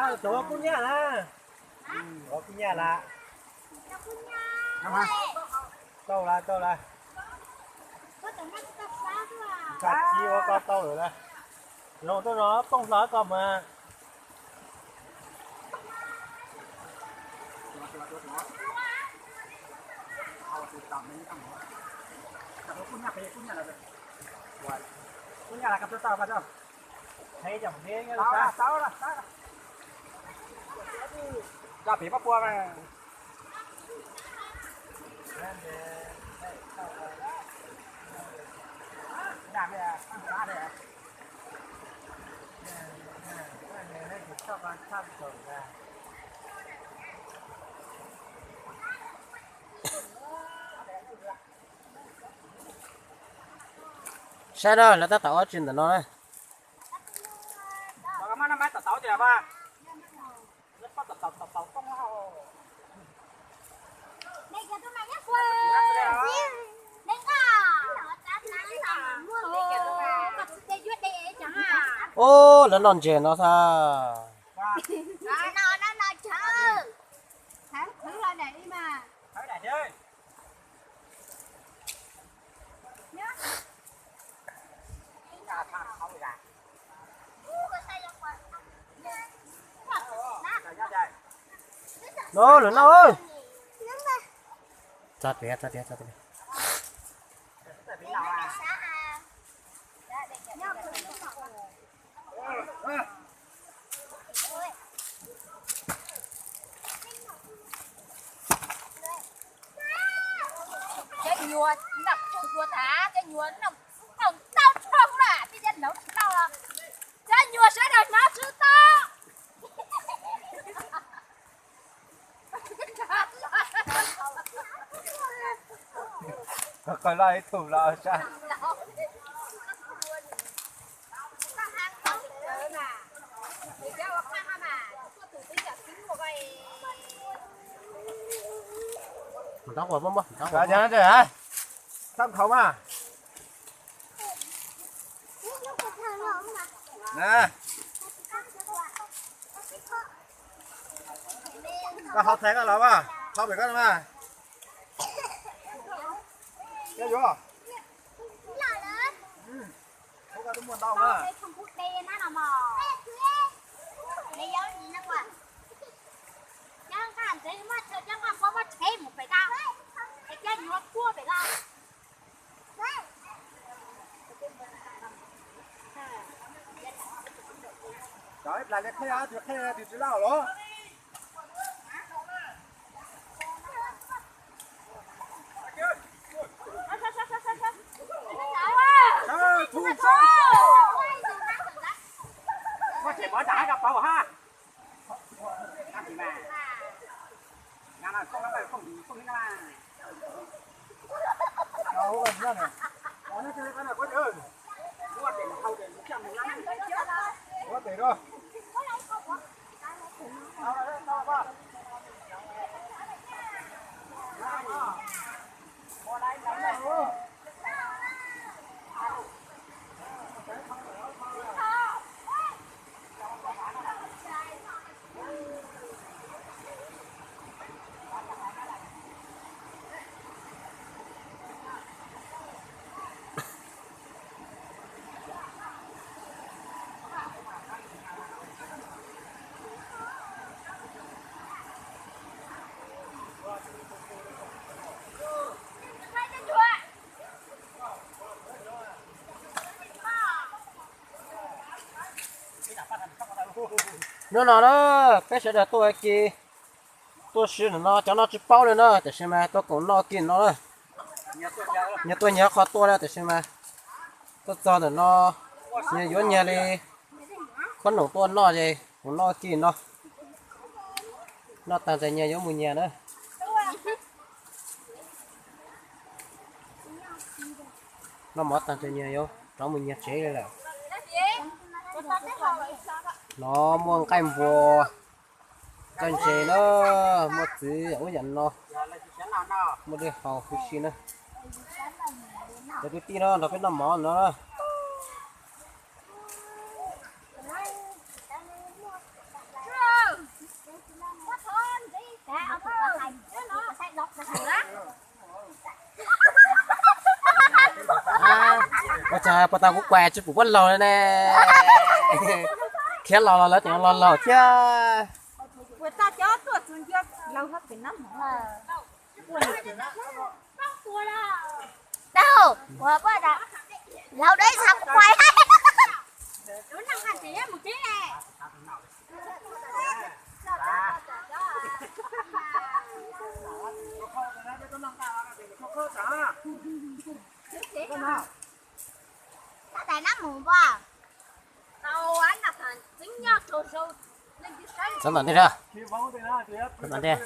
Tau kub nyaj lawm. Tau kub nyaj lawm. Tau lawm, tau lawm. Tsis ua ko tau lawm. Zoo tuaj no poob hlo ko mas. Tso pem pob kua mas. Saib na, lawv tab tom ua tsi ntawm no na. Ub, lawv noj ntses no xwb. No, lawv noj. Tso tiag, tso tiag, tso tiag. Cov nyuag noj tshoob dua tas, cov nyuag noj qaum tau tshoob lawm, tej cov ntawd tsis tau los cov nyuag sawv daws hnov tsis tau. Qhov loj ib tug los sab. Tham khẩu mas. Koj hau thaiv koj los mas, hau pem koj no mas. Koj yuav. Ub, koj twb muaj ntau na. Cov ib plas li qheb, tus qheb tus tsis laj los. Hnub no na, peb sawv daws tuaj ua ke, tuaj si ntawm no, cov no tsis paub li na, tiam sis mas tuaj koom noj ua ke no na. Nyias tuaj nyias qhov tuaj na, tiam sis mas tuaj txog ntawm no, nyias yuav nyias li khob noom tuaj noj ces koom noj ua ke no. Noj tag ntshe nyias yuav mus nyias na. Noj mov tag ntshe nyias yuav rov mus nyias tsev li lawm. No muaj nqaij npua, txawj ntse na, muaj txiv yam ub yam no, muaj dej haus huv si na. Cov kwv tij no nrog peb noj mov no na. Puas tau kuv kuas tsis pum puab laug ne. Khiav los los lawv tseem los laug thiab. Txhob tom ntej, txhob tom ntej.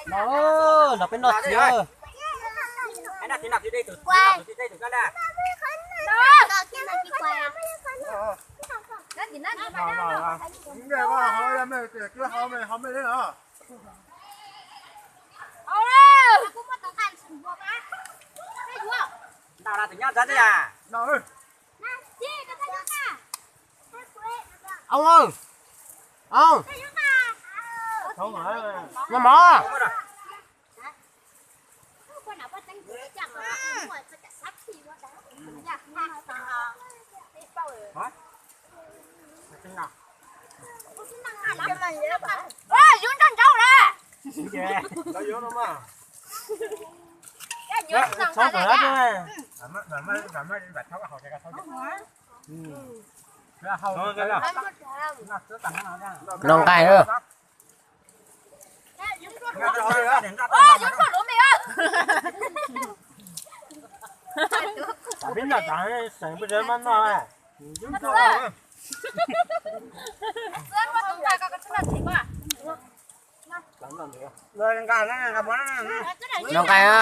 No, no peb noj txiv. Au, au, mov mov. Noj nqaij. Noj nqaij.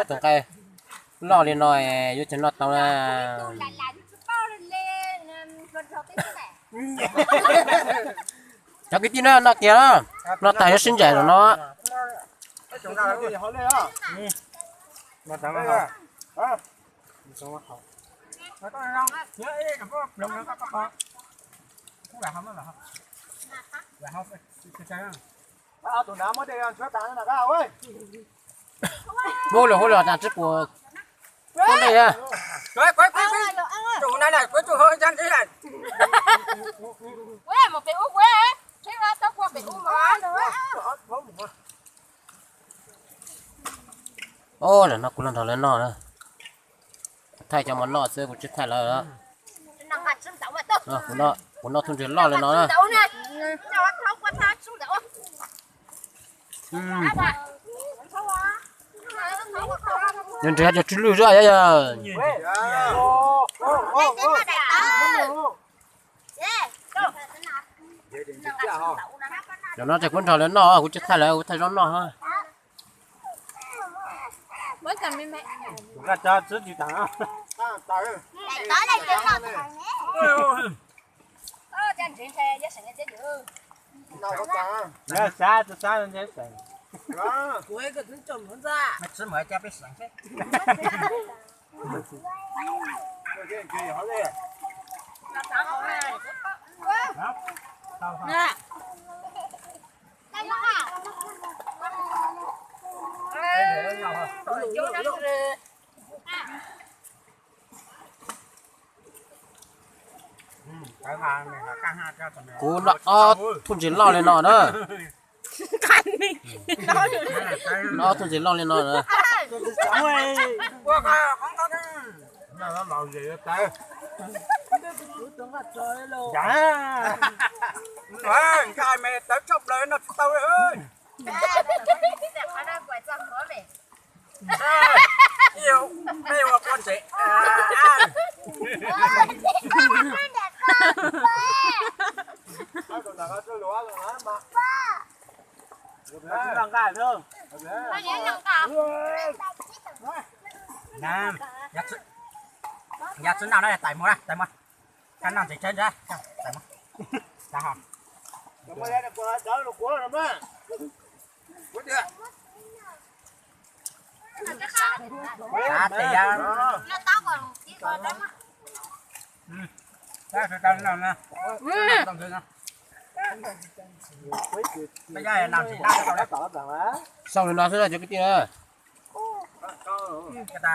Tus nqaij loj li no yuav tsis noj tau na. Cov kwv tij na, noj kiag na, noj tag yuav sib ncaim lawm no. Muab lawm, muab lawm, tas tsis pum. Ub, no kuv los nrog lawv noj na. Thaij cov mov noj xwb, kuv tsis thaij lawv. Kuv noj tug ntses loj li no na. Nws nrhiav cov tsw lwj zoj yog. Cov no ces kuv nrog lawv noj, kuv tsis thaij lawv, kuv thaij zaub noj. Kuv noj ob tug ntses loj li no na. Noj ob tug ntses loj li no na. Yog tsis noj no tais mus, tais mus. Koj noj ntses tsawg ntag. Tais mus. Tais ho. Kuv tias Tes ya. Sau no xwb na cov kwv tij na.